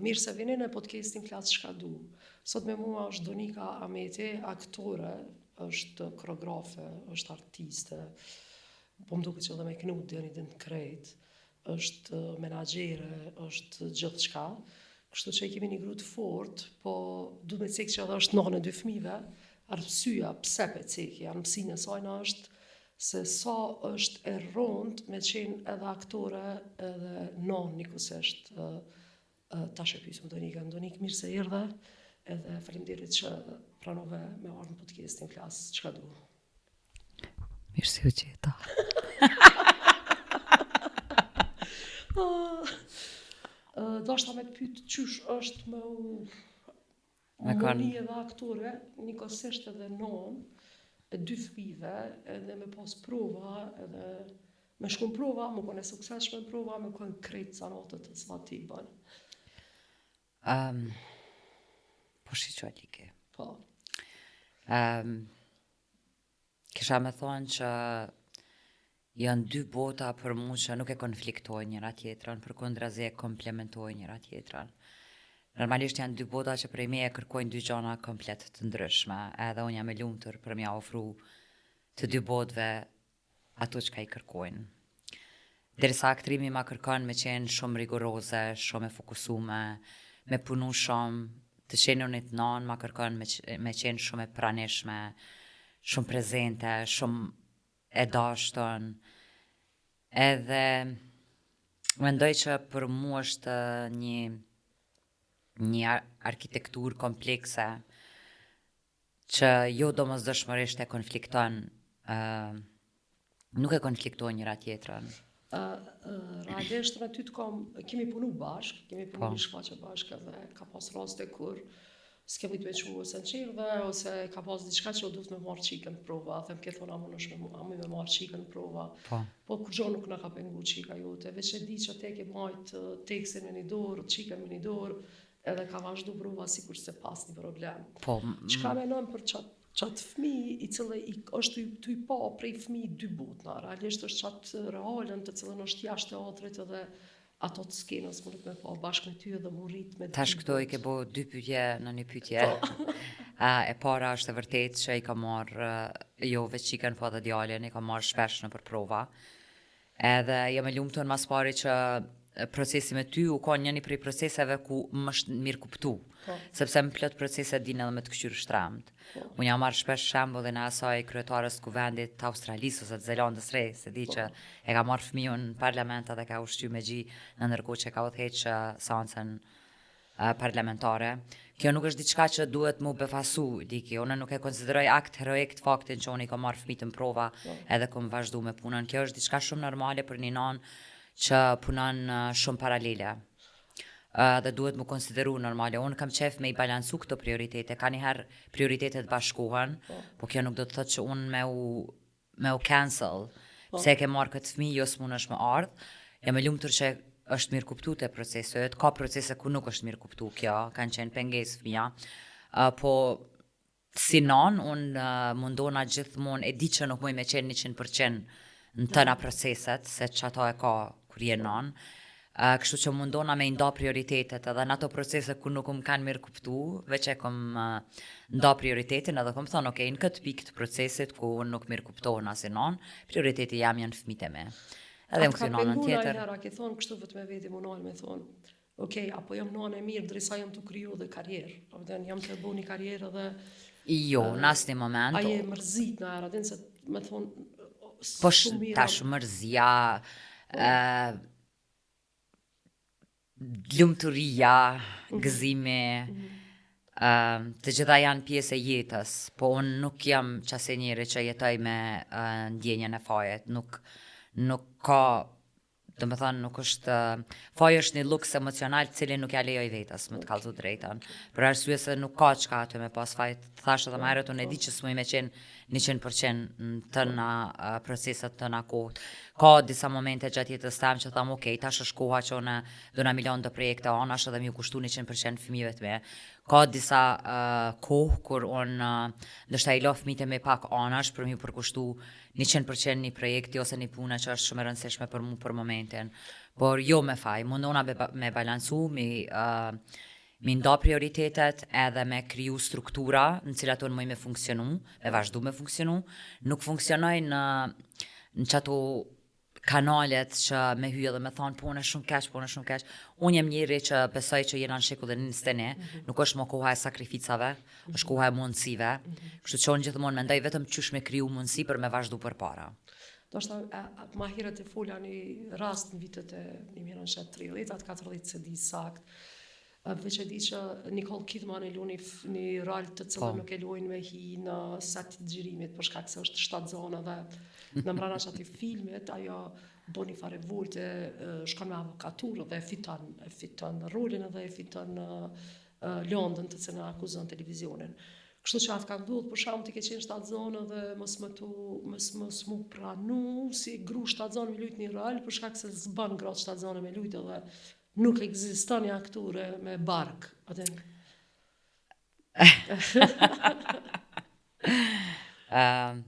Mirë se vini në podcastin Flas çka du. Sot me mua është Donika Ameti, aktore, është koreografe, është artiste, po më duket që edhe me knu din i din krejt, është menaxhere, është gjithçka. Kështu që e kemi një gru të fort, po du me cekë që edhe është nanë e dy fmive, arsyeja pse pe ceki, arëmësinë e sajna është se sa është e rond me qenë edhe aktore edhe nonë njëkohësisht tash e pysim Donikën. Donikë, mirë se erdhe edhe faleminderit që pranove me ardhë në podcastin Flas çka du. Mirë se ju gjeta. Doshta me të pytë qysh është me u Me kanë... Moni edhe aktore, njëkohësisht edhe nonë, e dy fëmijëve, edhe me pas prova, edhe me shku në prova, me konë e suksesshme në prova, me konë krejt zanatet të cilat ti i bën. Um, po shiqo Like. Po. Um, Kisha me thonë që janë dy bota për mu që nuk e konfliktojnë njëra tjetrën, përkundrazi e komplementojnë njëra tjetrën. Normalisht janë dy bota që prej meje kërkojnë dy gjana komplet të ndryshme, edhe unë jam e lumtur për m'ja ofru të dy botëve ato çka i kërkojnë. Derisa aktrimi ma kërkon me qenë shumë rigoroze, shumë e fokusume, me punu shumë, të qenunit nanë ma kërkon me, me qenë shumë e pranishme, shumë prezente, shumë e dashtun. Edhe mendoj që për mu është një një arkitekturë komplekse që jo domosdoshmërisht e konflikton, uh, nuk e konfliktojnë njëra tjetrën. Uh, uh, realisht me ty të kom, kemi punu bashkë, kemi punu po. një shfaqje bashkë edhe ka pas raste kur s'ke mujtë me çu ose në çerdhe, ose ka pas diçka që u duhet me marrë çikën në prova, them ke thonë a mundesh me, a muj me marrë çikën në prova. Po. Po kurgjo nuk na ka pengu çika jote, veç e di që te ke majtë tekstin me një dorë, çikën me një dorë, Edhe ka vazhdu prova sikurse pa asnjë problem. Po. Çka menon për qat qat fëmi i cili i është tu i pa prej fëmi dy botna, realisht është qat realen të cilën është jashtë teatrit edhe ato të skenës mundet me pa bashkë me ty edhe mu rrit me Tash këto i ke bo dy pyetje në një pyetje. Po. e para është e vërtetë që i kam marrë jo veç çikën po edhe djalin, i kam marrë shpesh nëpër prova. Edhe jam e lumtun mas pari që procesi me ty u kon njëni prej proceseve ku më është mirëkuptu. Po. Sepse në plot procese din edhe me të këqyrë shtremt. Po. Unë jam marrë shpesh shembullin e asaj kryetares të kuvendit të Australisë ose të Zelandës Re, se di po. që e ka marrë fëmijën në parlament edhe ka ushqy me gji në ndërkohë që ka udhëheq seancën parlamentare. Kjo nuk është diçka që duhet mu befasu, Liki. Unë nuk e konsideroj akt heroik të faktin që unë i kam marrë fëmijët në prova po. edhe kom vazhdu me punën. Kjo është diçka shumë normale për një nanë që punon shumë paralele. Uh, dhe duhet mu konsideru normale. Unë kam qef me i balansu këto prioritete. Kanjëherë prioritetet bashkohen, po. po kjo nuk do të thotë që unë me u me u cancel, po. pse e ke marrë këtë fëmijë, jo s'munësh me ardhë, jam e lumtur që është mirëkuptu te proceset, ka procese ku nuk është mirëkuptu kjo, kanë qenë pengesë fëmija, uh, po si nanë, unë uh, mundona gjithmonë, e di që nuk muj me qenë 100% në tëna proceset, se qato e ka kur je nanë, Uh, kështu që mundona me i nda prioritetet edhe në ato procese ku nuk më kanë mirëkuptu, veç e kom uh, nda prioritetin edhe kom thonë, ok, në këtë pikë të procesit ku unë nuk mirëkuptohna si nonë, prioriteti jem janë fëmijët e mi. Edhe më kthy në anën tjetër. A ke thonë kështu vetë me veti më nalë me thonë, ok, apo jam nonë e mirë, derisa jam tu kriju dhe karrierë, apo dhe jam tu bo një karrierë edhe... Jo, uh, në asnjë moment. A je mërzit në erë, se me thonë, Po sh, tash mërzia, uh, lumturia, mhm. gëzimi, mm -hmm. uh, të gjitha janë pjesë e jetës, po unë nuk jam qasi njeri që jetoj me uh, ndjenjën e fajit, nuk, nuk ka Domethënë, nuk është, faji është një luks emocional të cilin nuk ja lejoj vetes, me të kallzu drejtën. Për arsye se nuk ka çka aty me pas faj, të thashë edhe më herët, unë e di që s'muj me qenë 100% në tëna uh, proceset, tëna kohët. Ka disa momente gjatë jetës tem që tham, ok, tash është koha që unë do na mi lon do projekte anash edhe mi u kushtu 100% fëmijëve të mi. Ka disa uh, kohë kur unë uh, ndoshta i lo fëmijët e mi pak anash për mi u përkushtu 100% një projekti ose një pune që është shumë e rëndësishme për mu për momentin. Por jo me faj, mundona me, me balancu, mi uh, mi nda prioritetet edhe me kriju struktura në cilat unë muj me funksionu, me vazhdu me funksionu, nuk funksionoj në, në qato kanalet që me hy edhe me thonë po unë shumë keq, po unë shumë keq. Unë jam njeri që besoj që jena në shekullin 21, mm -hmm. nuk është më koha e sakrificave, mm -hmm. është koha e mundësive. Mm -hmm. Kështu që unë gjithmonë mendoj vetëm qysh me kriju mundësi për me vazhdu përpara. Ndoshta ma herët e fola një rast në vitet e 1930, atë 40 s'e di sakt, Veç e di që Nicole Kidman e lun një rol të cilën po. nuk e lojnë me hi në set të xhirimit për shkak se është shtatzënë dhe në mbrana qatij filmit ajo bon një farë revolte shkon me avokaturë dhe e fiton e fiton rolin edhe e fiton lëndën të cilën akuzon televizionin. Kështu që atë ka ndodhë, për shembull ti ke qenë shtatzënë dhe mos më tu, mos mos mu pranu si gru shtatzënë me lujt një rol, për shkak se s'ban gratë shtatzënë me lujt edhe Nuk ekziston një aktore me bark, atë. Ehm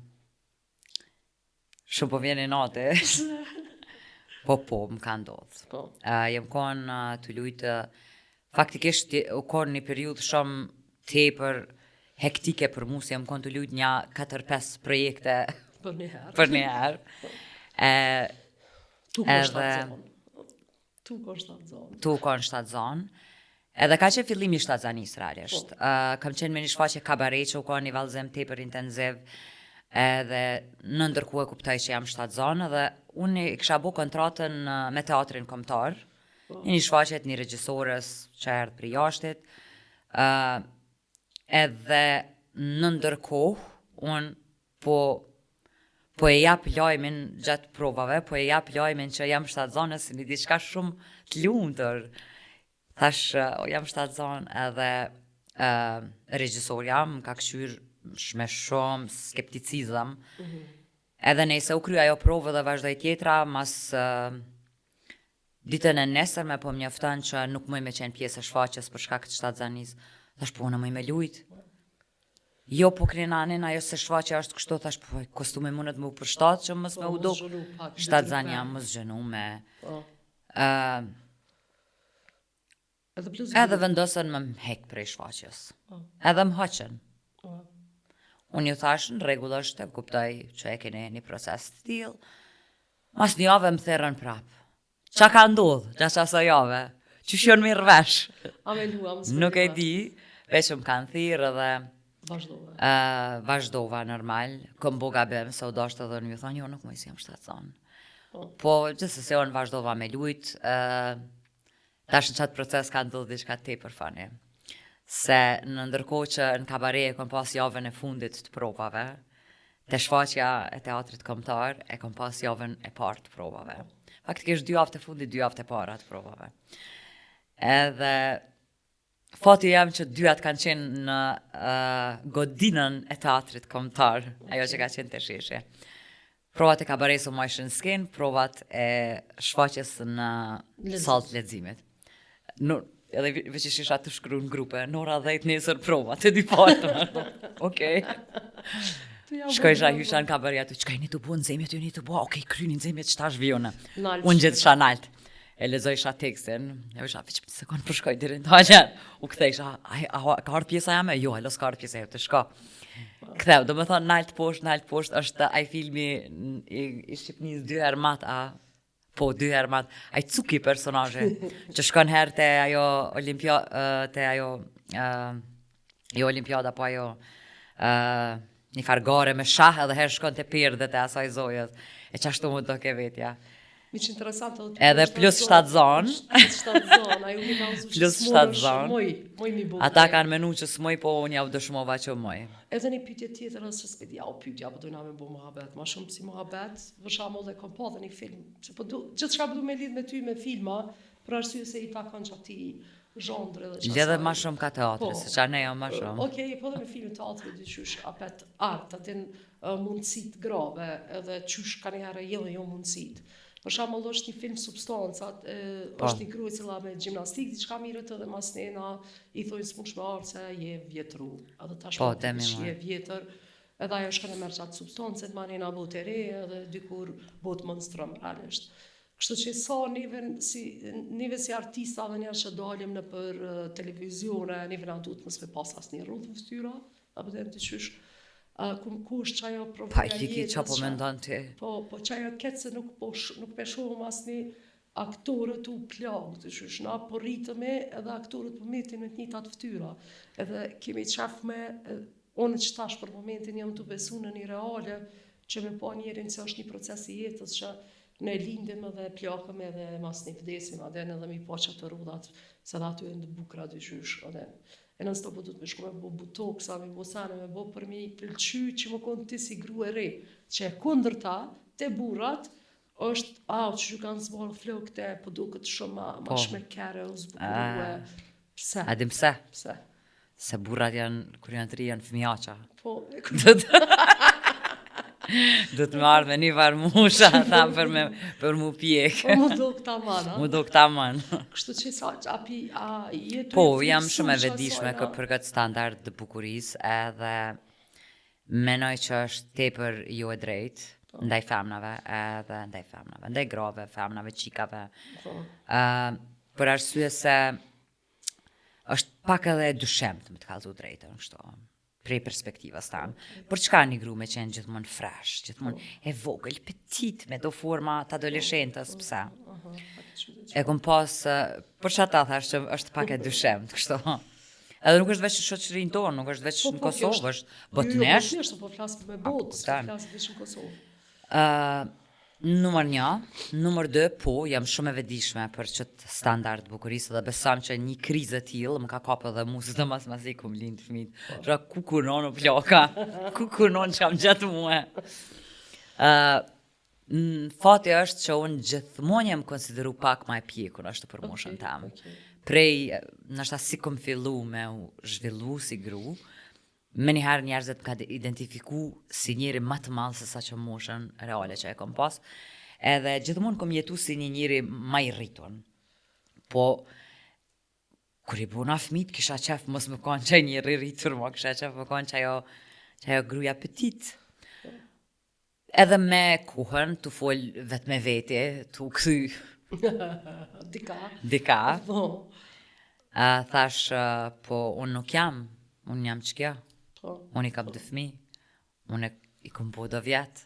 shumë po vjen inati. po po, më ka ndodhë. Po. Uh, jam konë uh, tu lujtë, faktikisht u konë një periudhë shumë tepër hektike për mu, se jam konë tu lujtë nja 4-5 projekte për një herë. për një herë. E, Tu kon shtatzënë. Tu kon shtatzënë. Tu kon shtatzënë. Edhe ka qenë fillimi i shtatzanisë realisht. Po. Uh, kam qenë me një shfaqje kabare që u kon një vallëzim tepër intenziv. Edhe në ndërkohë e kuptoj që jam shtatzënë dhe unë i kisha bo kontratën me teatrin kombëtar. Po. Një shfaqje të një regjisores që erdhi prej jashtit. Uh, edhe në ndërkohë unë Po po e jap lajmin gjatë provave, po e jap lajmin që jam shtatzënë si një diçka shumë të lumtur. Thash, o jam shtatzënë edhe uh, regjisorja më ka kqyr me shumë skepticizëm. Mm -hmm. Edhe nejse u kry ajo provë dhe vazhdoi tjetra, mas uh, ditën e nesërme po më njofton që nuk muj me qenë pjesë e shfaqjes për shkak të shtatzanisë. Thash, po unë muj me lujt. Jo, po krenanin, ajo se shfaqja është kështu, thash, po kostumi mundet me u përshtat që mos me po, u duk. Shtatzania, mos zgjanu me. Po. Uh, edhe plus edhe vendosën me më hek prej shfaqjes. Po. Edhe më hoqën. Po. Unë ju thash, në rregull është, e kuptoj që e keni një proces të tillë. Mas një jave më thirrën prapë. Qa ka ndodhë gjatë qasaj jave? Qysh janë marrë vesh? A me lua, mos me Nuk e lua. di, veç më kanë thirrë edhe Vazhdove. uh, vazhdova normal, kom bo gabim, se u dashtë edhe unë ju thonë, jo, nuk muj se jam shtatzënë. Po. Po, gjithsesi unë vazhdova me lujt, uh, tash në qatë proces ka ndodhë diçka tepër funny. Se në ndërkohë që në kabare e kom pas javën e fundit të provave, te shfaqja e teatrit kombëtar e kom pas javën e parë të provave. Faktikisht dy javët e fundit, dy javët e para të provave. Edhe fati jem që dyjat kanë qenë në uh, godinën e teatrit kombëtar, ajo që ka qenë te sheshi. Provat e kabaresë u majshin në skenë, provat e shfaqjes në sallë të leximit. No, edhe veç isha tu shkru në grupe, në ora 10 nesër provat, të dy palët. Okej. Shkojsha, hysha në kabare aty, çka jeni tu bo nxemjet, jeni tu bo, okej, kryni nxemjet, qetash vi unë. Unë ngjitsha nalt. E lexojsha tekstin, e isha veç një sekond po shkoj deri në toalet. U kthejsha, a, a, a, ka ardhur pjesa jame? Jo, hala s'ka ardhur pjesa jote, shko. Ktheu, do me thonë nalt poshtë, nalt poshtë, është ai filmi i, i Shqipnisë dy herë mat, a po dy herë mat, ai cuki personazhi, që shkon herë te ajo olimpia, te ajo, uh, jo olimpiada, po ajo, uh, një farë gare me shah edhe herë shkon te perdet e asaj zojës. E qashtu m'u doke vetja. Mi që interesant edhe Edhe plus shtatzënë. Plus shtatzënë, ajo mi ka uzu që s'munësh, moj, moj mi bu. Ata kanë menu që s'muj, po unë jau dëshmova që muj. Edhe një pyetje tjetër, ose s'pe di, au pyetje, apo dojna me bo muhabet, ma shumë si muhabet, për shembull e kom pa dhe një film, që po du, gjithçka po du me lidh me ty me filma, për arsye se i takon qatij zhanri dhe qasaj. Lidhe ma shumë ka teatri, po, se qa ne jo ma shumë. Okej, okay, po dhe me filmin teatri, dyqysh, apet art, atin. mundësitë grave edhe qysh kanjëherë jo jo mundësitë. Për shembull është një film Substancat, e, po. është një grua e cila me gjimnastikë diçka mirret edhe masnena i thonë s'munsh me ardhë se je vjetru. Edhe tash po, po, je vjetër, edhe ajo shkon e merr qatë substancën, manena bohet e re edhe dikur bohet monstrum realisht. Kështu që sa neve si neve si artista dhe njerëz që dalim nëpër televizione, neve na duhet mos me pas asnjë rrudhë në fytyra, apo dhe të qysh, uh, ku, ku është qajo përvoja Pa, Liki, qa po mendon ti? Po, po qajo ketë se nuk, po, nuk pe shohim asnjë aktorët u plak, të qysh, na po rritemi edhe aktorët po metin me të njëjtat fytyra. Edhe kemi qef me, unë që tash për momentin jam tu besu në një reale që me pa njerin se është një proces i jetës që ne lindim edhe plakëm edhe mas një vdesim, a din edhe mi pa qato rrudhat, se edhe ato janë të bukura të qysh, edhe e non stop po duhet me shku me bo botoksa, me bo sene, me bo për mi pëlqy që me konë ti si gru e re, që e kundërta, te burrat, është, a, që që kanë zbardh flokët e, po duket shumë ma, ma Po. shmekere, u zbukurue, pse? A dim pse? Pse? Se burrat janë, kur janë të ri, janë fëmjaqa. Po, Do të Do të më ardhë me një farë musha, tha, për me, për mu pjek. po mu dok taman, a? Mu dok taman. Kështu që sa, a pi, a je tu Po, e jam friksu shumë e që vetëdijshme asaj, kë a? për këtë standard të bukurisë edhe menoj që është tepër jo e drejtë Po. ndaj femnave edhe ndaj femnave, ndaj grave, femnave, qikave. Po. Ë, për arsye se është pak edhe e dyshemt me të kallzu drejtën, kështu prej perspektivës tam. Për çka një gru me qenë gjithmonë fresh, gjithmonë e vogël, petit, me do forma të adoleshentës, pse? Aha, pak e çuditshme. E kom pas, eh, për që ata thash që është pak e dyshemt, kështu. Edhe nuk është veç në shoqërinë tonë, nuk është veç Po, në po, kjo Kosovë, është- është Jo, jo, botënisht. botënisht, po flas me botë, s'po kupton. flas veç në Kosovë. Ë, numër një, numër dy, po, jam shumë e vetëdijshme për qëtë standard bukurisë dhe besam që një krizë e tillë më ka kapë edhe mu, sidomos masi kum lind fëmijët. Pra ku kunon o plaka, ku kunon që kam gjatë mue. Ë, n- fati është që unë gjithmonë jam konsideru pak ma e pjekun ashtu për moshën Okej, tam. okej. Prej, nështë si kom fillu me u zhvillu si gru, me njëherë njerëzit më kanë identifiku si njeri më të madh se sa që moshën reale që e kom pas. Edhe gjithmonë kom jetu si një njeri më i rritun. Po, kur i bona fëmijët, kisha qef mos më kanë qaj njeri rritur, ma kisha qef më kanë qajo, qajo gruja petit. Edhe me kohën, tu fol vetë me veti, tu kthy Dika. dika, Po. a, thash, uh, po, unë nuk jam, unë jam që kjo. Po. Unë i kam dy fëmijë, unë i kom bo do vjetë,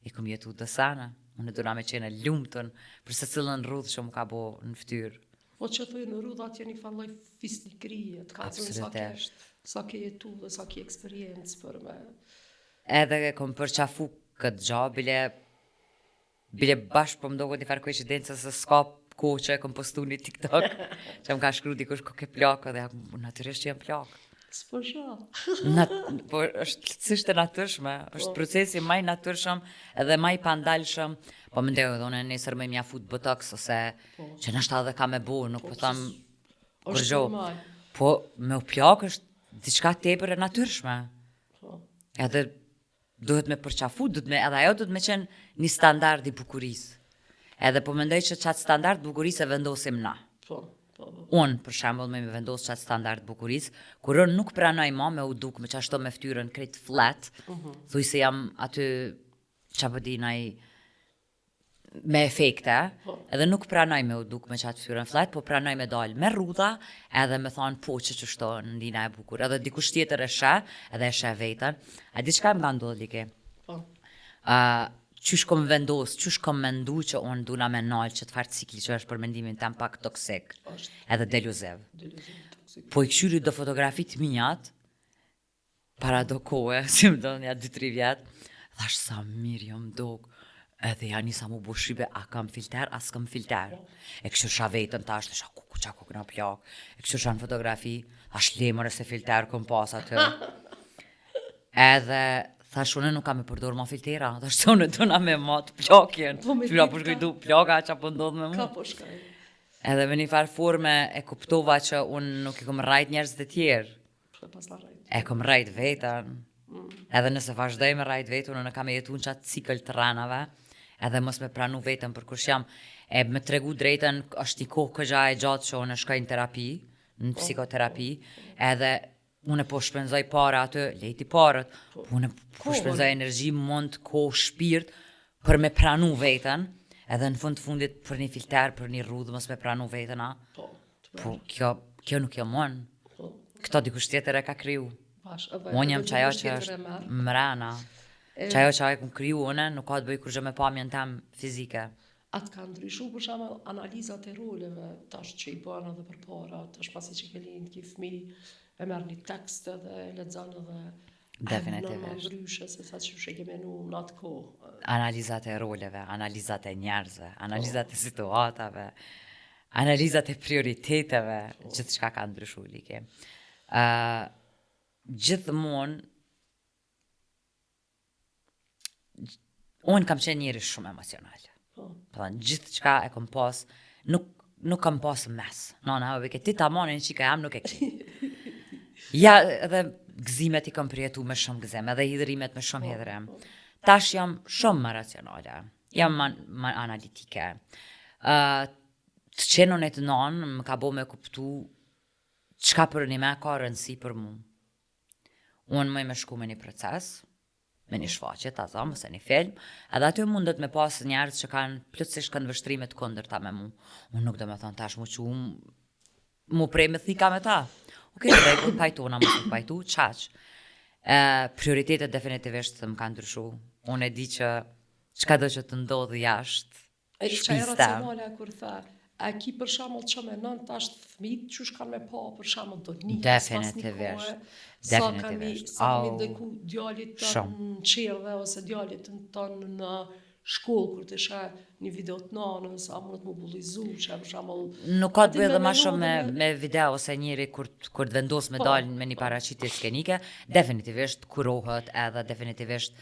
i kom jetu do sana, unë e duna me qenë e lumtun për se cilën rrudhë që më ka bo në fytyrë. Po që thojnë rrudhat janë një farë lloj fisnikrie, të kallzojnë sa ke Absolutisht. sa ke jetu dhe sa ke eksperiencë për me Edhe e kom përqafu këtë gja, bile, bile bash po më doket një farë koincidence se s'ka kohë që e kom postu një TikTok, që më ka shkru dikush ko ke plakë, dhe ja, natyrisht që jam plakë. S'po shoh. Nat, po është plotësisht e natyrshme, është Po. procesi më i natyrshëm edhe më i pandalshëm. Po mendoj edhe unë nesër më mja fut botox ose Po. që ndoshta edhe ka me bo, nuk po, tham Është kurgjo. normal. Po me u plak është diçka tepër e natyrshme. Po. Edhe duhet me përqafu, duhet me edhe ajo duhet me qenë një standard i bukurisë. Edhe po mendoj që qatë standard bukurisë e vendosim na. Po. Po. po. Unë, për shembull, me me vendos qatë standard bukurisë, kur unë nuk pranoj ma me u duk me qashto me fytyrën krejt flat, uh Mhm. -huh. thuj se jam aty qa po di naj me efekte, Po. edhe nuk pranoj me u duk me qatë fytyrën flat, po pranoj me dal me rrudha, edhe me thonë po që qështo ndina e bukur, edhe dikush tjetër e sheh, edhe e sheh veten. A di çka më ka ndodhur like? Po. Uh, qysh kom vendos, qysh kom mendu që unë duna me nalë që të farë cikli që është për mendimin tem pak toksik, Është edhe deluziv. deluzion toksik. Po i këshyri do fotografi të mijat, para do kohe, si më donë ja 2-3 vjet, thash sa mirë jam dok, edhe ja nisa mu bo shibe, a kam filter, a s'kam filter. E këshyrsha vetën tash, thasha, ku, ku, qa ku këna plak, e këshyrsha në fotografi, thash lemër se filter kom pas aty. Edhe thash unë nuk kam e përdor ma filtera, thash se unë dona me mat plakjen. Po me Fyra ditë po shkoj ka- du plaka qa po ndodh me Ka mu. po shkaj. Edhe me një farë forme e kuptova që unë nuk i kom rajt njerëzit e tjerë. Po pas na rajt. E kom rajt vetën. Mm. Edhe nëse vazhdoj me rrajt veten, unë kam me jetu në qatë cikël të rrenave, edhe mos me pranu veten për kush jam, e me tregu drejtën, është një kohë këgja e gjatë që unë shkoj në terapi, në po, psikoterapi, po. edhe unë po shpenzoj para aty, lejti parët, po, unë po shpenzoj energji, mund, kohë, shpirt, për me pranu veten, edhe në fund të fundit për një filter, për një rrudhë, mos me pranu veten, a? Po, po kjo, kjo nuk jam unë. Po. Këto dikush tjetër e ka kriju. Bash, edhe, unë jam qajo që është mrena. Qajo që e kum kriju unë, nuk ka të bëj kurgjë me pamjen tem fizike. A të ka ndryshu për shembull analizat e roleve tash që i bën edhe përpara, tash pasi që ke lind, ki fëmijë, e merr një tekst edhe e lexon edhe Definitivisht. Ndryshe se sa që e ke menu në atë kohë. Analizat e roleve, analizat e njerëzve, analizat e situatave, analizat e prioriteteve, po. gjithçka ka ndryshu like. Uh, gjithmonë Unë kam qenë njeri shumë emocional. Po. Po, gjithçka e kam pas, nuk nuk kam pas mes. Nana, e ke ti tamanin çika jam nuk e ki. ja, edhe gëzimet i kam përjetu me shumë gëzim, edhe hidhrimet me shumë po, hidhrim. Po. Tash jam shumë më racionale, jam më, më analitike. Uh, të qenunit nonë më ka bo me kuptu çka përnime ka rëndësi për mu. Unë muj me shku me një proces, me një shfaqje, ta zamë, ose një film, edhe aty mundet me pas njerëz që kanë plotësisht këndvështrime të kundërta me mu. Unë nuk do me thonë tash mu qu, mu pre me thika me ta. Ok, në rregull, pajtona, mos më pajtu, qaq. E, prioritetet definitivisht më kanë ndryshu. Unë e di që çka do që të ndodhë jashtë, E që ajo racionale kur tha, a ki për shembull që menon tash fëmijët qysh kanë me pa për shembull do një Definitivisht. Sa kanë mi sa kanë mi ndiku djalit tënd në çerdhe ose djalit tënd në shkollë kur të sheh një video të nanës, a mundet mu bullizu, që për shembull Nuk ka të bëjë edhe ma shumë me, me video ose njeri kur, kur të vendos me po, dalë me një po. paraqitje skenike, definitivisht kurohet edhe definitivisht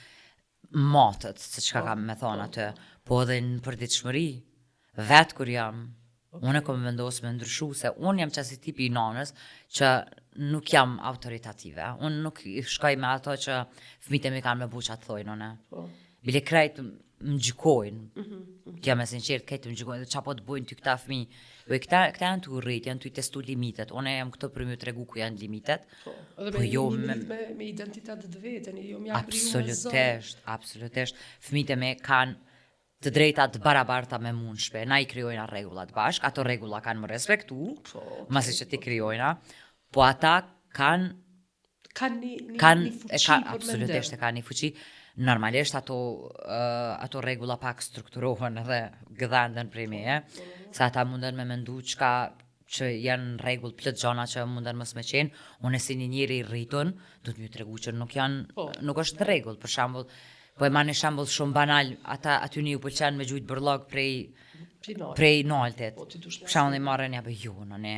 matet, se çka po, kam me thonë po. aty, po edhe në përditshmëri, vetë kur jam, okay. unë e kom vendos me ndryshu, se unë jam qasi tipi i nanës që nuk jam autoritative, unë nuk shkoj me ato që fëmijët e mi kanë me bu ça të thojnë unë. Po. Bile krejt më gjykojnë, mm -hmm. jam e sinqertë, krejt më gjykojnë, dhe ça po të bojnë ty këta fëmijë, po këta, këta janë tu u rritë, janë tu i testu limitet, unë jam këtu për me ju tregu ku janë limitet, Po, edhe po me, jo, me, me, me identitet të vetën, jo me ja kriju me zor. Absolutisht, absolutisht. Fëmijët e mi kanë të drejta të barabarta me mu në shpi. Na i krijojna rregullat bashkë, ato rregulla kanë me respektu, po, okay, masi që t'i krijojna, po ata kanë kanë një, një, kanë, një fuqi e ka, absolutisht e kanë një fuqi. Normalisht ato uh, ato rregulla pak strukturohen edhe gdhenden prej meje, po, po, po. se ata munden me mendu çka që janë në rregull plot gjana që munden mos me qenë, unë si një njeri i rritun, do të më tregu që nuk janë, po. nuk është në rregull, për shembull, po e marr një shembull shumë banal, ata aty një ju pëlqen me gjujt bërllog prej prej naltit. Po, për shembull i marrën ja bëj jo, në ne,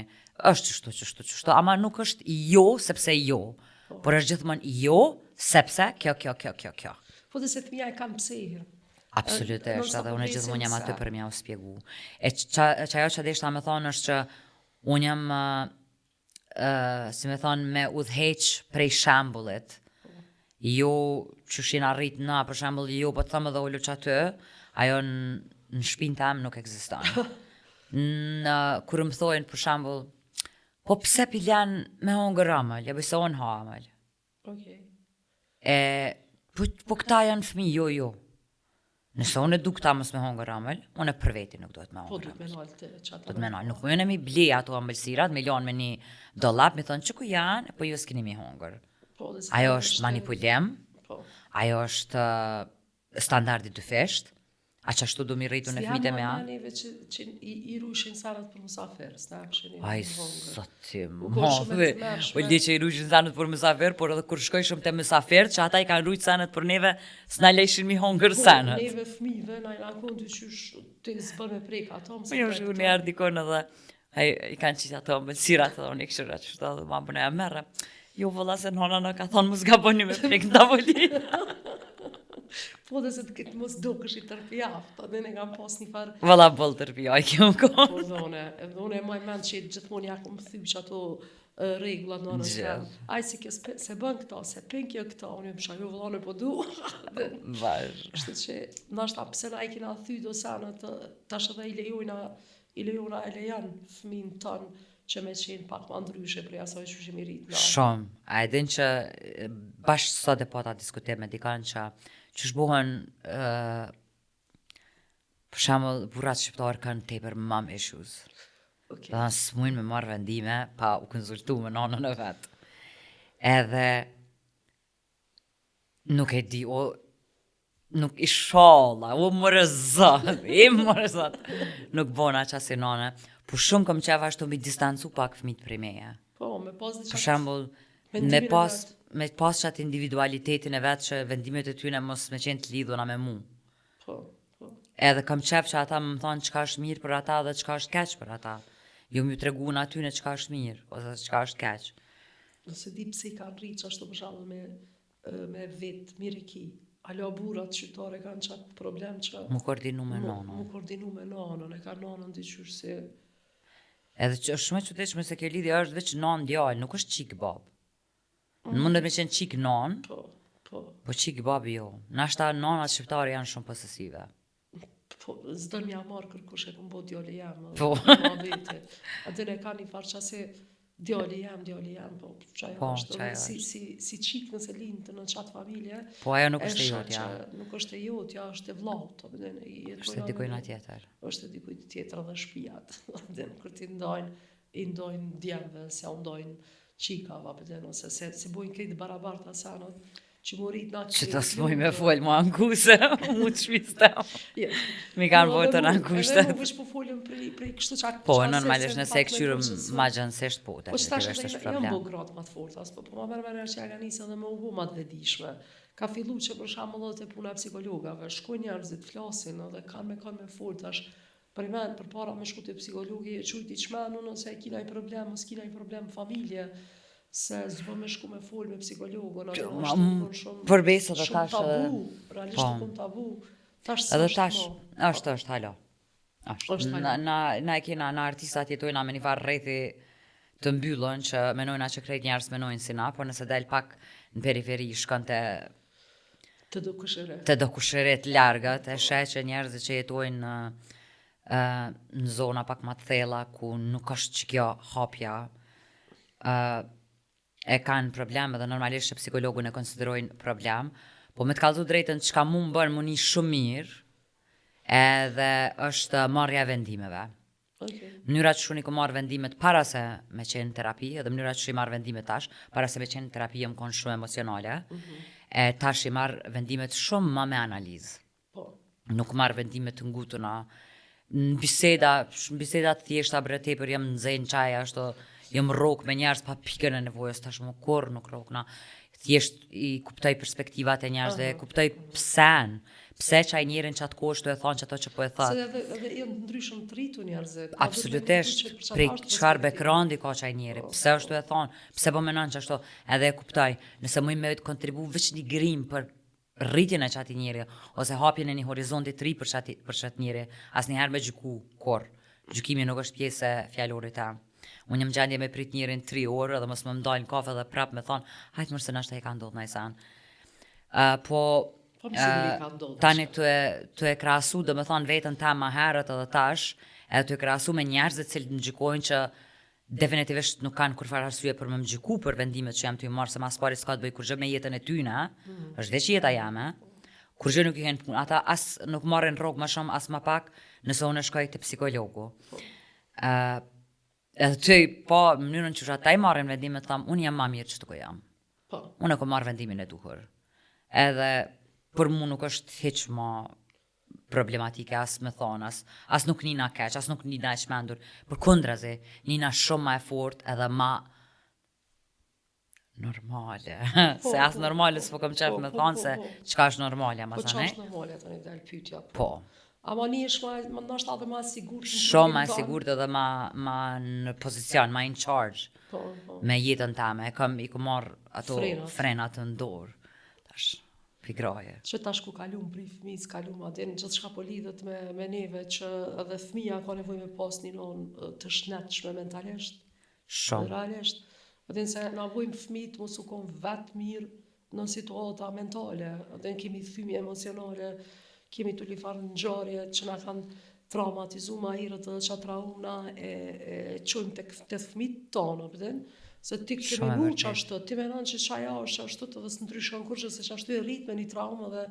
është qështu, qështu, qështu, ama nuk është jo sepse jo, po. por është gjithmonë jo sepse kjo, kjo, kjo, kjo, kjo. Po dhe se fëmija e kanë pse Absolutisht, edhe unë gjithmonë jam aty për me jau spjegu. E qa, qajo që deshta me thonë është që unë jam, uh, si me thonë, me udhëheq prej shembullit, jo qysh jena rrit na, për shembull, jo po të them edhe ulu qaty, ajo në, në shpinë tem nuk ekziston. Në, kur më thojnë, për shembull, po pse p'i len me hongër amël, ja bëj se unë ha amël. Okej. E, po, po këta janë fëmijë, jo, jo. Nëse unë e du këta mos me hongër amël, unë e për veti nuk duhet me Po, hongër duhet me nalë të qata. Duhet me nalë. Nuk mujnë me ble ato amëlsirat, me lanë me një dollap, me thonë që ku janë, po ju s'keni me hongër. Po, dhe se Ajo është manipulim, Po. ajo është standardi dyfisht, a qashtu du mi rritu në fëmijët e mia? Si neve që, që i, i rujshin sanet për musafir, s'na jepshin i Aj, zoti, madhe. Po di që i rujshin sanet për musafir, por edhe kur shkojshëm te musafir, që ata i kanë rujt sanet për neve, s'na lejshin mi hongër po, sanet. Neve fëmijëve, na i konë të qysh të s'bën me prek ato, mëse po, jo, një herë dikon edhe, Ai i kanë qitë ato ëmbëlsirat edhe unë i këshyra qështu edhe ma bënë e merre. Jo vëlla se nona na ka thonë mos gaboni me prek në tavolinë. Po dhe se të këtë mos dokesh i tërpjaft, po dhe ne kam pas një farë... Vëlla boll tërpjaj kjo më konë. Po dhe une, edhe une e maj mend që gjithmonë ja kom thy që ato rregullat në anën teme. Ai si kjo se bën këto, se pin kjo këto, unë jam shajo vëllanë po du. Bash. Kështu që ndoshta pse na i kena thy do sene të tash edhe i lejojna i lejojna e lejon fëmin ton që me qenë pak ma ndryshe prej asaj që jemi rrit na. Shumë. A e din që bash sot e pata diskutim me dikan që qysh bohen uh, për shembull burrat shqiptar kanë tepër mom issues. Okay. Dhe s'mujnë me marrë vendime pa u konsultu me nanën e vet. Edhe nuk e di, o nuk ishalla, o more zot, i more zot, nuk bona qasi nane, po shumë kom qef ashtu mi distancu pak fëmijët prej meje. Po, me pas diçka. Për shembull, me pas me pas qat individualitetin e vet që vendimet e tyne mos me qenë të lidhuna me mu. Po, po. Edhe kam qef që ata me më thonë çka është mirë për ata dhe çka është keq për ata. Jo me ju tregu unë atyne çka është mirë, ose çka është keq. Nëse di pse i kanë rritë qashtu për shembull me me vet mirë e ki. Hala burrat shqiptarë kanë qat problem që Mu koordinu me nanën. Mu koordinu me nanën, e kanë nanën diqysh si Edhe që është shumë e çuditshme se kjo lidhje është veç nanë djalë, nuk është çikë babë. Mm. Mundet me qenë çikë nanë, po, po. po çikë babë jo. Nashta nanat shqiptare janë shumë posesive. Po, s'don m'ja marrë kërkush e kom bo djali jem. Po. Muhabete. A din e ka një farë qasi djali jem, djali jem, po qajo po, është, qajo si, si, si çikë nëse lind në qatë familje. Po, ajo nuk është e jotja. Nuk është e jotja, është e vllaut. Po, din, është e dikujna tjetër. Është e dikujt tjetër dhe shpijat. Din, kur t'i ndajnë, i ndojnë djemve, se u ndojnë çikave, apo din, ose se, se bojnë krejt barabarta sanat, që mu rrit na Që të s'muj me fol mu anku se mu të shpisë të. Jo. Mi kanë bërë të në kushtet. Edhe mu veç po folëm prej, prej kështu që Po, normalisht nëse e këqyrëm ma gjanësisht, po, po që tash edhe janë bo gratë ma të forta, po, po ma merr menja që ja ka nisë edhe me u bo ma të vetëdijshme. Ka fillu që për shembull edhe te puna e psikologave, shkojnë njerëzit, flasin edhe kanë me kanë me fol tash Për men, përpara me shku te psikologi, e qujt i çmenun ose e ki naj problem, ose ki naj problem familje, se s'bo me shku me fol me psikologun, atë ma, është kon shumë për besë edhe tash tabu, realisht po. kon tabu. Tash edhe tash është është hala. Është. është hala. Na na na e kena na artistat jetojna me një farë rrethi të mbyllun që menojna që krejt njerëz menojnë si na, por nëse del pak në periferi shkon te Te do kushërit. Te do kushërit largët, e sheh që njerëzit që jetojnë në, në zona pak ma të thella, ku nuk është që kjo hapja, e kanë problem edhe normalisht që psikologun e konsiderojnë problem, po me të kallzu drejtën çka mu më bën mu ni shumë mirë, edhe është marrja e vendimeve. Okay. Mënyra që unë i kom marrë vendimet para se me qenë në terapi, edhe mënyra që i marr vendimet tash, para se me qenë në terapi jam konë shumë emocionale, mm -hmm. e tash i marr vendimet shumë ma me analizë. Po. Nuk marr vendime të ngutuna. Në biseda, në biseda të thjeshta bre tepër jam nxenë çaj ashtu, jam rrok me njerëz pa pikën e nevojës, tash më kurrë nuk rrokna. Thjesht i kuptoj perspektivat e njerëzve, uh -huh. kuptoj psen, pse qaj njeri në qatë kohë është tu e thonë qato që po e thotë. Se edhe, edhe janë të ndryshëm të rritur njerëzit. Absolutisht, prej çfarë backgroundi ka qaj njeri, po, pse është tu e thonë, pse po menon qashtu, edhe e kuptoj, nëse muj me kontribu veç një grimë për rritjen e qatij njeri, ose hapjen e një horizonti të ri për qati, për qatë njeri, asnjëherë me gjyku, kurrë. Gjykimi nuk është pjesë e fjalorit tem. Unë jam gjendje me prit njerin 3 orë edhe mos me më dalë në kafe dhe prap me thonë, hajt mërë se nashta i ka ndodhë naj sen. Uh, po, Po më siguri ka ndodhur. Tani tu e, tu e krahasu, do me thonë vetën tem ma herët edhe tash, edhe tu e krahasu me njerëzit cilët më gjykojnë që definitivisht nuk kanë kurrfarë arsye për me më gjyku për vendimet që jam tu i marrë, se ma s'pari s'ka të bëj kurgjë me jetën e tyne, mm -hmm. është veç jeta jeme, kurgjë nuk i hen punë, ata as nuk marrin rrogë më shumë, as ma pak, nëse unë shkoj te psikologu. Uh, edhe tu e pa mënyrën që ata i marrin vendimet, tham, unë jam ma mirë që të ku jam. Po. Unë e kom marrë vendimin e duhur. Edhe për mu nuk është hiç ma problematike as me thonë, as, as nuk nina keq, as nuk nina e çmendur. Përkundrazi, nina shumë ma e fort edhe ma normale. Po, se as po, normale po, s'po kom qef po, me po, thonë po, se po. çka është normalja, ma Po çka është normalja tani del pyetja. Po. Ama nihesh ma, ma ndoshta edhe ma sigurt. Shumë ma sigurt edhe ma, ma në pozicion, ma in charge. Po, po. Me jetën teme, e kam i kom marrë ato frenat, frenat në dorë. Tash, pigraje. Që tash ku kalum prej fëmijës, kalum a din, gjithçka po lidhet me, me neve që edhe fëmija ka nevojë me pas një nonë të shnetshme mentalisht. Shumë. Realisht. A din se na bojmë fëmijët mos u kon vetë mirë në situata mentale, a din kemi thymje emocionale, kemi turlifarë ngjarje që na kanë traumatizu ma herët edhe qatë traumë na e, e çojmë tek te fëmijët tonë, a din? Se ti ke menu qashtu, ti menon që qajo është qashtu edhe s'ndryshon kurgjë se qashtu je rrit me një traumë dhe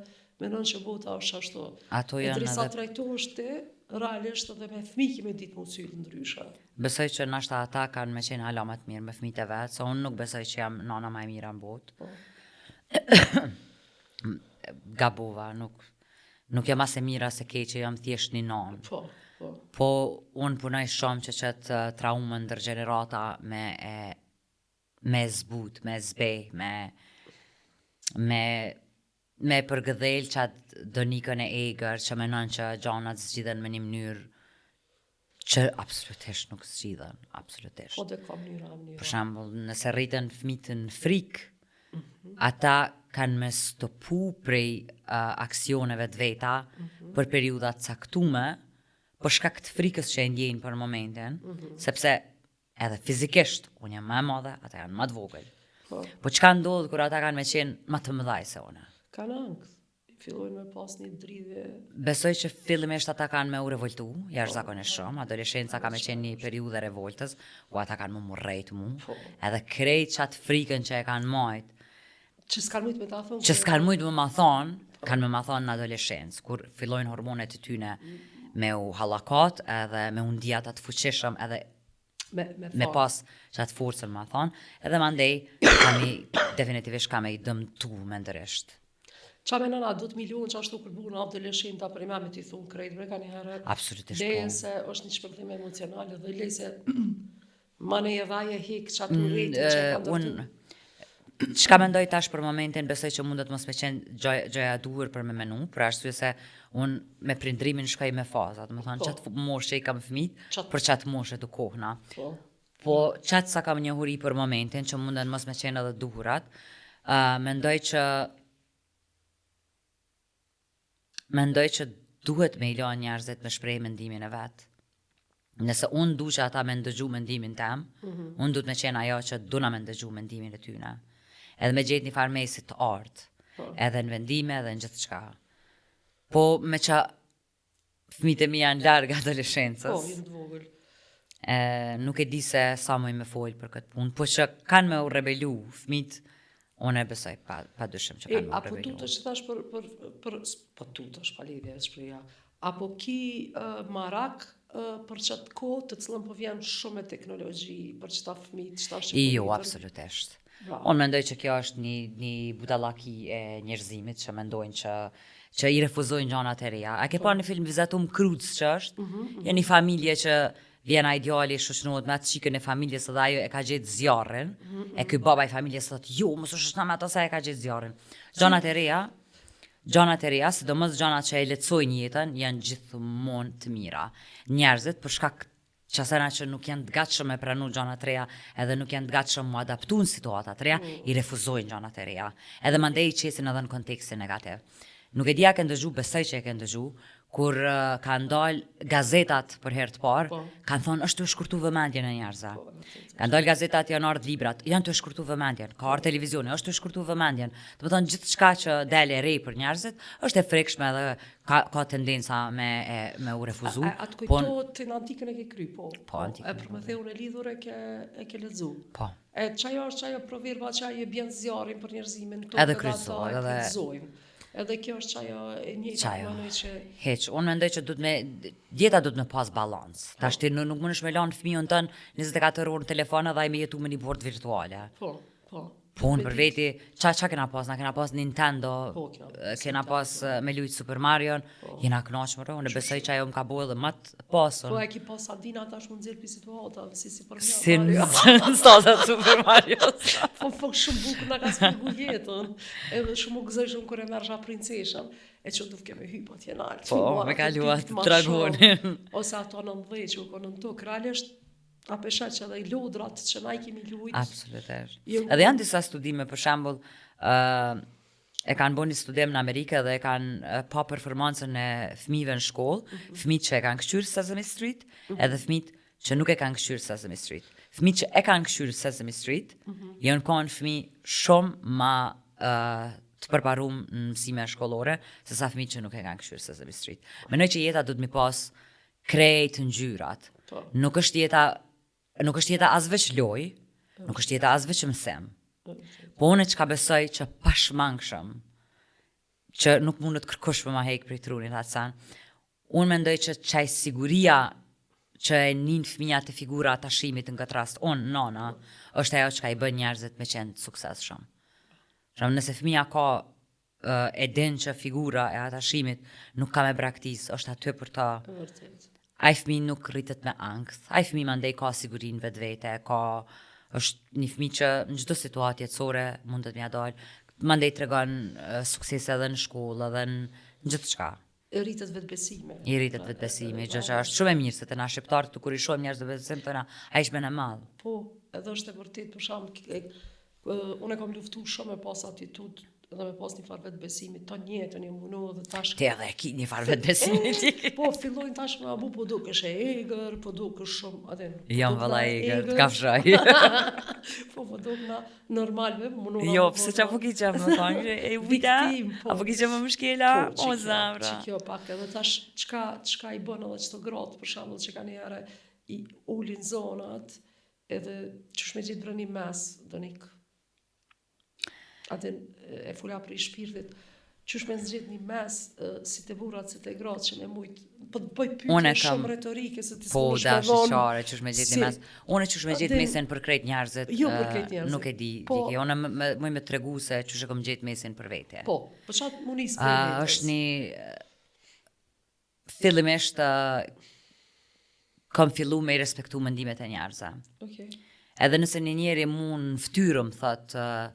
menon që bota është qashtu. Ato janë edhe... E trajtohesh ti, realisht edhe me fëmijë ki me ditë m'u sjell ndryshe. Besoj që nashta ata kanë me qenë hala ma të mirë me fëmijët e vet, se unë nuk besoj që jam nana ma e mira në botë. Po. Gabova, nuk nuk jam as e mira as e keqe, jam thjesht një nanë. Po, po. Po unë punoj shumë që qëtë uh, traumën ndër gjenerata me e me zbut, me zbeh, me me me përgëdhel qat Donikën e egër që menon që gjanat zgjidhen me një mënyrë që absolutisht nuk zgjidhen, absolutisht. Po dhe ka mënyra, mënyra. Për shembull, nëse rriten fëmijët në frikë, mm -hmm. ata kanë me stopu prej uh, aksioneve të veta mm -hmm. për periudha të caktume, për shkak të frikës që e ndjejnë për momentin, mm -hmm. sepse edhe fizikisht, unë jam më e madhe, ata janë më të vogël. Po. Po çka ndodh kur ata kanë me qenë më të mëdhaj se unë? Kanë ankth, fillojnë me pas një dridhje. Besoj që fillimisht ata kanë me u revoltu, jashtëzakonisht po. shumë, adoleshenca ka me qenë një periudhë e revoltës, ku ata kanë me m'urrejt mu, po. edhe krejt qat frikën që e kanë majt, Që s'kanë mujtë me ta thonë. Që s'kanë mujtë me ma thonë, po. kanë me ma thonë në adoleshencë, kur fillojnë hormonet e tyne me u hallakat edhe me u ndi ata të fuqishëm edhe me, me, me pas qatë forcën ma thonë, edhe mandej ka me, definitivisht ka me i dëmtu mendërisht. Qa menon a duhet m'i lonë qashtu kur bohen adoleshenta për me t'i thonë krejt, bre kanjëherë. Absolutisht po. se është një shpërthim emocional dhe leje se Manej edhe ai e hek qatë mm, urrejtjen që e ka ndërtu. Unë, çka mendoj tash për momentin, besoj që mundet mos me qenë gjëja e duhur për me menu, për arsye se unë me prindrimin shkoj me faza, domethonë po. qatë moshë që i kam fëmijët, qat... për qatë moshë edukohna. Po. Po qatë sa kam njohuri për momentin, që munden mos me qenë edhe duhurat, uh, mendoj që Mendoj që duhet me i lanë njerëzit me shpreh mendimin e vet. Nëse unë du që ata me ndëgju mendimin tem, mm -hmm. unë duhet me qenë ajo që duna me ndëgju mendimin e tyne. Edhe me gjetë një farë mesi të artë, po. edhe në vendime edhe në gjithçka. Po me që Fëmijët e mi janë larg adoleshencës. Po, janë të vogël. E, nuk e di se sa muj me fol për këtë punë, po që kanë me u rebelu fëmijët, unë e besoj pa, pa dyshim që kanë me u rebelu. A po tutesh që tash për, për, për, po tutesh pa lidhje, shprehja, apo ki uh, marak uh, për qatë kohë të cilën po vjen shumë me teknologji, për qëta fëmijët, qëta shqipëritër? Jo, absolutisht. Unë mendoj që kjo është një, një budallaki e njerëzimit që mendojnë që që i refuzojnë gjanat e reja. A ke po. parë një film vizatum Croods që është? Mm -hmm. Janë një familje që vjen ai djali shoqërohet me atë çikën e familjes dhe ajo e ka gjetë zjarrin. Mm -hmm. E ky baba i familjes thotë, "Jo, mos u shoqëro me ato se e ka gjetë zjarrin." Gjanat e reja, gjanat e reja, sidomos gjanat që e lehtësojnë jetën, janë gjithmonë të mira. Njerëzit për shkak qasajna që nuk janë të gatshëm me pranu gjana të reja edhe nuk janë të gatshëm mu adaptu në situata të reja, mm. i refuzojnë gjana të reja. Edhe mandej i qesin edhe në kontekstin negativ. Nuk e di a ke ndëgju, besoj që e ke ndëgju, kur uh, kanë dalë gazetat për herë të parë, po. kanë thonë është tu e shkurtu vëmendjen e njerëzve. Po, kanë dalë gazetat, janë ardhë librat, janë tu e shkurtu vëmendjen. Ka ardhë televizioni, është tu e shkurtu vëmendjen. Domethonë gjithçka që del e re për njerëzit, është e frikshme edhe ka ka tendenca me e, me u refuzu. A, a, a të po kujtohet ti në antikën e ke kry, po. Po, antikën. E Prometheun e lidhur e ke e ke lexu. Po. E qajo është qajo proverba që ai e bjen zjarrin për njerëzimin këto edhe kryqëzohet, edhe kryqëzojnë. Edhe kjo është qajo e njëjta mendoj që Hiç, unë mendoj që duhet me jeta duhet me pas balancë. Po. Tash ti nuk, nuk mundesh me lanë fëmijën tënd 24 orë në telefon edhe ai me jetu me një botë virtuale. Po, po. Po unë për veti, qa, qa kena pas? Na kena pas Nintendo, po, kena pas me lujt Super Mario, po. jena knaq more, unë besoj që ajo më ka bo edhe më të pasun. Po e ki pas Adina tash më nxjerr pi situata, si si për Si në stata Super Mario. po po shumë bukur na ka shpjegu jetën. Edhe shumë u gëzoj shumë kur e merrsha princeshën. E që duke me hyp atje nalt. Po, me kalu atë dragonin. Ose ato në dhe që u konë në tokë, realisht A pe sheh që edhe lodrat që na i kemi lujt. Absolutisht. Edhe janë disa studime, për shembull, ë uh, e kanë bërë një studim në Amerikë dhe e kanë pa performancën e fëmijëve në shkollë, mm -hmm. fëmijët që e kanë këqyrë Sesame Street, mm -hmm. edhe fëmijët që nuk e kanë këqyrë Sesame Street. Fëmijët që e kanë kqyrë Sesame Street, mm -hmm. janë kanë fëmijë shumë ma uh, të përparum në mësime shkollore, se sa fëmijët që nuk e kanë kqyrë Sesame Street. Mendoj që jeta duhet mi pas krejt ngjyrat. Po. Nuk është jeta nuk është jeta as veç lojë, nuk është jeta as veç mësim. Po unë çka besoj që pashmangshëm, që nuk mundet kërkush me ma hek prej trunit atë sen, unë mendoj që qaj siguria që e nin fëmija te figura e atashimit në këtë rast, unë, nana, është ajo çka i bën njerëzit me qenë të suksesshëm. Shumë nëse fëmija ka e din që figura e atashimit nuk ka me braktis, është aty për ta. Vërtet. Ai fëmijë nuk rritet me ankth, ai fëmijë mandej ka sigurinë në vetvete, ka është një fëmijë që në çdo situatë jetësore mundet me ia dal, mandej tregon suksese edhe në shkollë edhe në gjithçka. I rritet vetëbesimi. I rritet vetëbesimi, gjë që është shumë e mirë se te na shqiptarët kur i shohim njerëz me vetëbesim thona, ai është mendjemadh. Po, edhe është e vërtetë për shembull, Unë e kam luftu shumë me pas attitude dhe me pas një farë vetëbesimi, të njëjtën jam munu dhe tash... Ti edhe ki një farë vetëbesimi ti. Po, fillojnë tash me abu, po dukesh e egër, po dukesh shumë, atë... Po Jam valla e egër, të kafshoj. po, po dukna normal, me munu... Jo, pse qa po ki qef me thonë, e vita, po. a po ki qef me më shkela, po, o zemra. Që kjo pak edhe tash, çka, çka i bën edhe qëto gratë, për shembull, që ka njëherë i ulin zonat, Edhe qysh me gjetë bre një mes, Donik. Atë e fula prej shpirtit, qysh me gjetë një mes, si te burrat, si te gratë, që me mujtë, po të bëj pyetje shumë retorike, se ti po, s'mundesh me dhonë. Po, qare, qysh me gjetë një mes. Unë qysh me gjetë mesin për krejt njerëzit, jo, për krejt njerëzit. nuk e di, po, dike. Unë me, muj me tregu se qysh e kom gjetë mesin për vete. Po, po qatë mu nisë për vetes. është një, fillimisht uh, kam fillu me i respektu mendimet e njerëzve. Okay. Edhe nëse një njeri mu në ftyrë më thot uh,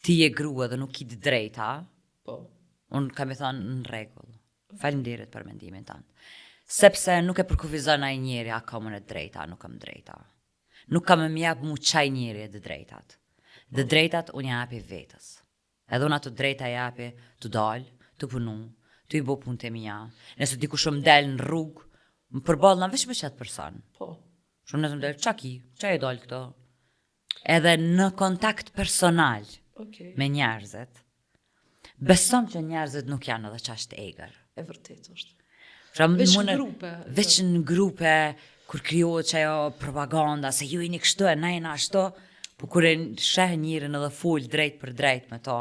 ti je grua dhe nuk ki të drejta, po. unë kam i thonë në rregull. Faleminderit për mendimin tënd. Sepse nuk e përkufizon ai njeri a kam unë të drejta, a nuk kam drejta. Nuk ka me m'jap mu qaj njeri të drejtat. Të drejtat unë ja japi vetës. Edhe unë ato drejta i japi tu dalë, tu punu, tu i bo punët e mia. Nëse dikush më del në rrugë, më përballna veç me qat person. Po. Shumë nëse më del, ça ki, ça je dalë këto? Edhe në kontakt personal okay. me njerëzit, besom që njerëzit nuk janë edhe qaq të egër. E vërtet është. Pra, veç në grupe. Veç në grupe, kur krijohet qajo propaganda, se ju jeni kështu e na jena ashtu, po kur e sheh njerin edhe fol drejt për drejt me to,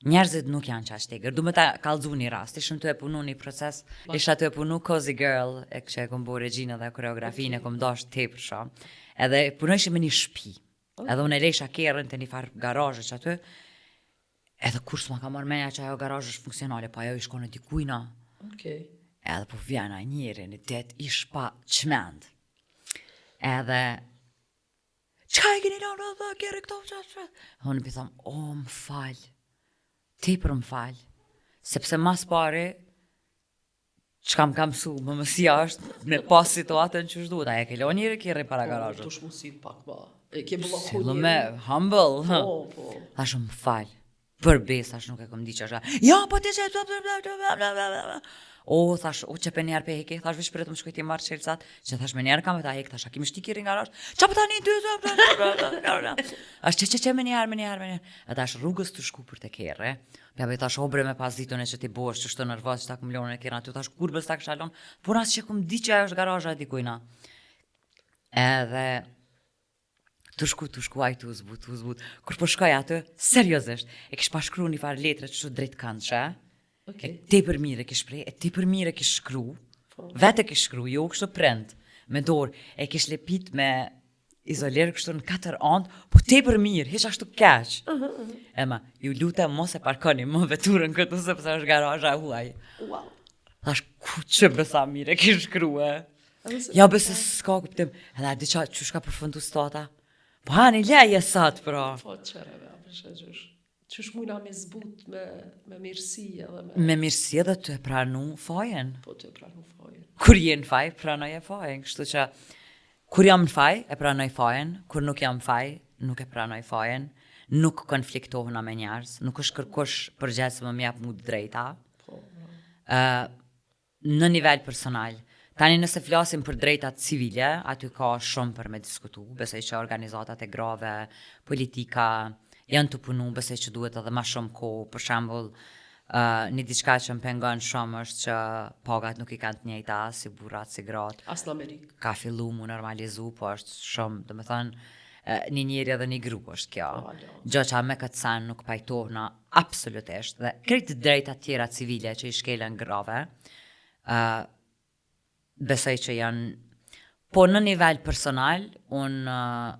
njerëzit nuk janë qaq të egër. Du me ta kallzu një rast, ishim tu e punu një proces, isha tu e punu Cozy Girl, e që e kom bo regjinë dhe koreografinë, okay. e kom dasht tepër shumë. Edhe punojshim me një shpi. Edhe unë e lejsha kerrin te një farë garazhe që aty, Edhe kur s'ma ka marrë menja që ajo garazh është funksionale, po ajo ish konë e dikujna. Okej. Edhe po vjen ai njeri një ditë ish pa çmend. Edhe Çka e keni lënë edhe kerrin këto qa qa? Unë po i thom, o më fal. Tepër më fal. Sepse mas pari Çka më ka mësu, mëmësia është me pa situatën qysh duhet, a e ke lonë njeri kerrin para po, garazhit? Po, dush mu sill pak ma. E ke blloku njeri. me humble. Po, po. Thashë më fal. Për besë, thash nuk e kom di që është. Ja, po ti që... Bla, bla, bla, bla. O, thash, o, qe për njerë pe heki, thash, veç prit më shkoj t'i marr çelësat, që thash me njerë kam me ta hek, thash, a ki me shti kerrin n'garazh? Qa po tani, dy, bla, bla, bla, bla, bla, bla. Ash, që, që, që, me njerë, me njerë, me njerë. E tash rrugës tu shku për te kerri, Ja be thash o bre me pas ditun e që ti bohesh qështu nervoz që ta kum lonë kerrin aty, thash kurrë s'ta kisha lonë, por as që kum di që ajo është garazha e dikujna. Edhe tu shku, tu shku, ai tu zbut, tu zbut. Kur po shkoj aty, seriozisht, e kish pas shkru një farë letre qështu drejtkëndëshe, okay. e tepër mirë e kish pre, e tepër mirë e kish shkru, po. vetë e kish shkru, jo kështu print, me dorë, e kish lepit me izoler kështu në katër anë, po tepër mirë, hiç ashtu keq. Uh -huh. Ema, ju lutem mos e parkoni më veturën këtu sepse është garazha e huaj. Wow. Thash, ku që bre sa mirë e kish shkrue. Ja besa s'ka kuptim. Edhe a di qa, qysh ka përfundu situata? Po hani leje sot, pra. Po qëreve, a përshë qysh. Qysh mujna me zbut me, me mirësi edhe me... Me mirësi edhe tu e pranu fajin. Po tu e pranu fajin. Kur je në faj, pranoje fajin. Kështu që, kur jam në faj, e pranoj fajin. Kur nuk jam në faj, nuk e pranoj fajin. Nuk konfliktohna me njerëz. Nuk është kërkush përgjegjës me m'jap mu të drejta. Po, uh, në nivel personal. Tani nëse flasim për drejtat civile, aty ka shumë për me diskutu, besoj që organizatat e grave, politika, janë të punu, besoj që duhet edhe ma shumë kohë, për shembull, uh, një diçka që më pengon shumë është që pagat nuk i kanë të njëjta si burrat, si gratë. As në Amerikë. Ka fillu mu normalizu, po është shumë, do me thënë, një njeri edhe një gru është kjo. Po, alo. Gjë që me këtë sen nuk pajtohna absolutisht dhe krejt të drejtat tjera civile që i shkelen grave, uh, besoj që janë, po në nivel personal, unë uh,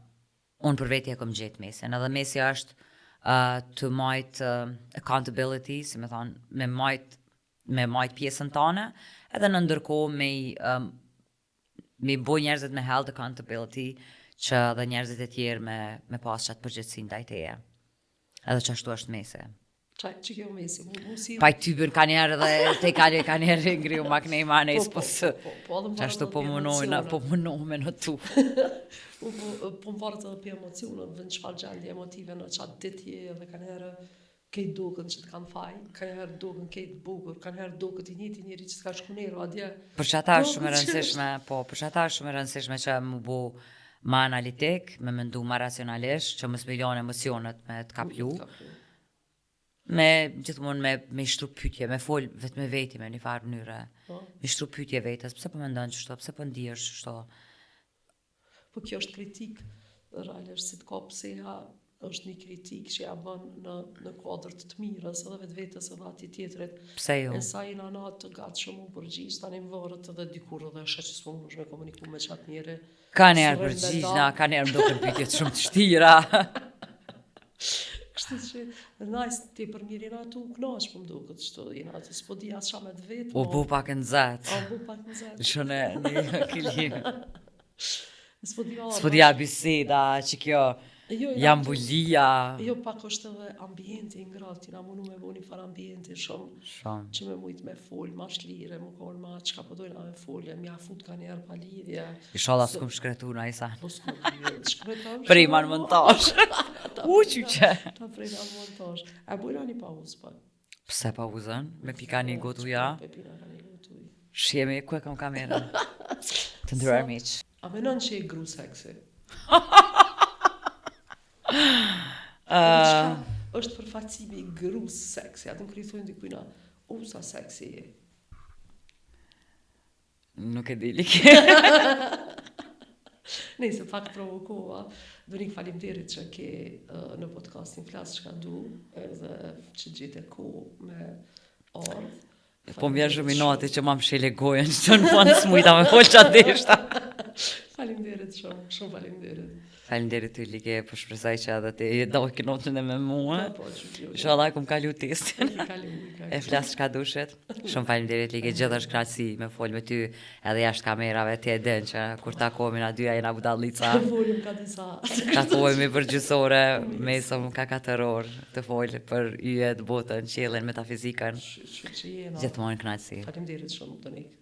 unë për veti e kom gjetë mesin, edhe mesi është uh, të majt uh, accountability, si me thonë, me majt, me majt pjesën tane, edhe në ndërkohë me i, um, me i bo njerëzit me held accountability, që edhe njerëzit e tjerë me, me pas qatë përgjegjësinë ndaj teje. Edhe që ashtu është mesi. Qa, që kjo mesi? Mu, mu si... Pa i tybën ka njerë dhe te ka ka njerë ngriu ma kënej ma nej, Po, s'po po, së. po, po, edhe më Që ashtu varet po edhe pi munojna, emocioneve. po munohu me në tu. Po, po, po më varet edhe pi emocioneve, në çfarë gjendje emotive në qatë ditë je edhe ka njerë kejt duken që të kanë faj, ka njerë duken kejt bukur, ka njerë duket i njëjti njeri që s'ka shku nerva dje. Për që ata është shumë e Duket që rëndësishme, po, për që ata është shumë e rëndësishme që mu bo ma analitik, me mendu ma racionalisht, që mos me lënë emocionet me të kaplu, Të kaplu. me gjithmonë me me i shtru pyetje, me fol vetë me veti me një farë mënyre. Po. Me i shtru pyetje vetes, pse po mendon qështu, pse po ndihesh qështu? Po kjo është kritik, realisht si të ka pseha, është një kritik që ja bën në, në kuadër të të mirës edhe vetvetes edhe atij tjetrit. Pse jo? E sa jena na të gatshëm u përgjigj, tani më varet edhe dikur edhe sheh që s'po mundesh me komuniku me qatë njeri. Ka njerë S'rren me përgjigjna, da. ka njerë më duken pyetjet shumë të shtira. Kështu që, nice, ti për mirë jena tu u knaq, po më duket, kështu, jena tu s'po di as qa me të vetë, U bu pak në zet. A, bu pak në zet. Lëshone një kilim. S'po di a, S'po di a biseda, që kjo Jo, jena jam tu- bulia. Jo, pak është edhe ambienti i ngrohtë, jena mundu me bo një farë ambienti shumë, Shumë. që me mujt me fol, ma shlire, mu konë ma çka po dojna me fol, e mja fut ka njerë pa lidhje. Inshallah s'kum shkretu na i sa. Po s'kum lidhje, shkretam. Prima në montazh. U qyqe. Ta prima në montazh. A bojna një pauzë pak? Pse pauzën? Me pika një gotë uja? Me pika ka një gotë ujë. Shihemi, ku e kam kamerën? Të nderuar miq. A menon që je gru seksi? Uh, Çka është përfaqësimi i grus seksi? Atë më thonë dikujna, u sa seksi je. nuk e di like. Nëse pak provokova, Donik faleminderit që ke uh, në podcastin Flas çka du, edhe që gjete kohë me ardh. Po më vjen shumë inati që ma mshele gojën që në fund s'mujta me fol qa deshta. Faleminderit shumë, shumë faleminderit. Faleminderit ty Like, po shpresoj që edhe ti do kënaqen me mua. Po, po, që jo. Inshallah kum kalu testin. E kalu, e kalu. E flas çka dushet. Shumë faleminderit Like, gjithë është kënaqësi me fol me ty edhe jashtë kamerave, ti e din që kur takohemi na dyja jena budallica. Folim ka disa. Takohemi për gjysore, mesëm ka 4 orë të fol për yjet, botën, qiellin, metafizikën. Që që jena. Gjithmonë kënaqësi. Faleminderit shumë, Donik.